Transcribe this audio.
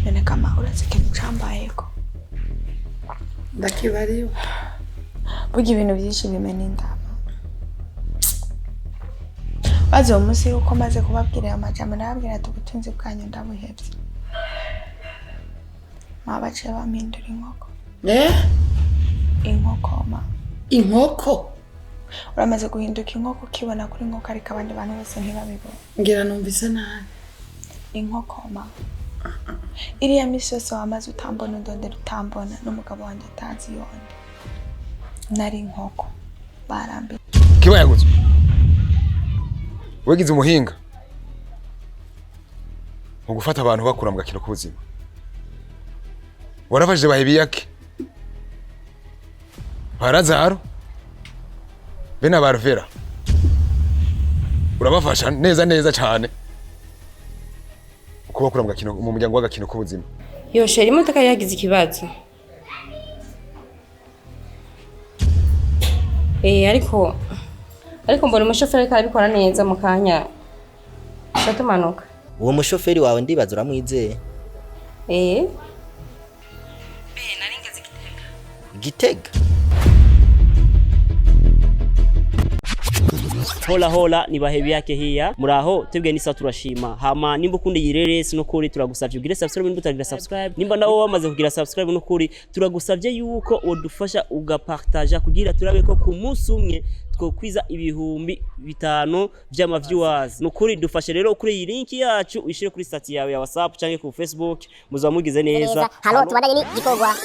None kama urazi ikintu cambayeko? Ndakibariwe. Burya ibintu byinshi bimena indama. Bazi uwo munsi yuko maze kubabwira aya majambo, ndababwira ati: "Ubutunzi bwanyu ndabuhevye." Ma, baciye bampindura inkoko. Eh? Inkoko, ma. Inkoko? Uramaze guhinduka inkoko, ukibona kuri inkoko, ariko abandi bantu bose ntibabibona. Ngira numvise nabi. Inkoko, ma. Iriya misi yose wamaze utambona, undondera utambona, n'umugabo wanjye atazi yonde, nari inkoko barambi. Kibayaguzwe, wigize umuhinga mu gufata abantu bakura mu gakino k'ubuzima. Warafashije bahebiyake, ba Lazaro be na ba Ruvera, urabafasha neza neza cyane kubakura mu gakino, mu muryango w'agakino k'ubuzima. Yo chéri, imodoka yagize ikibazo. Ariko mbona umushoferi ariko arabikora neza, mu kanya tuca tumanuka. Uwo mushoferi wawe ndibaza uramwizeye? Eh. Be nari ngeze Gitega. Gitega? Hola hola, ni bahebi yake hiya, muraho? Twebwe nisa turashima. Hama nimba ukunda iyi reresi, nukuri turagusavye ugire subscribe nimba utagira subscribe. Nimba nawe wamaze kugira subscribe, nukuri turagusavye yuko wodufasha ugapartaja kugira turabe ko ku munsi umwe twokwiza 5000 vy'ama viewers. Nukuri dufashe rero kuri iyi link yacu, uyishire kuri status yawe ya WhatsApp canke ku Facebook, muzaba mugize neza. Halo, tubandanye n'igikorwa.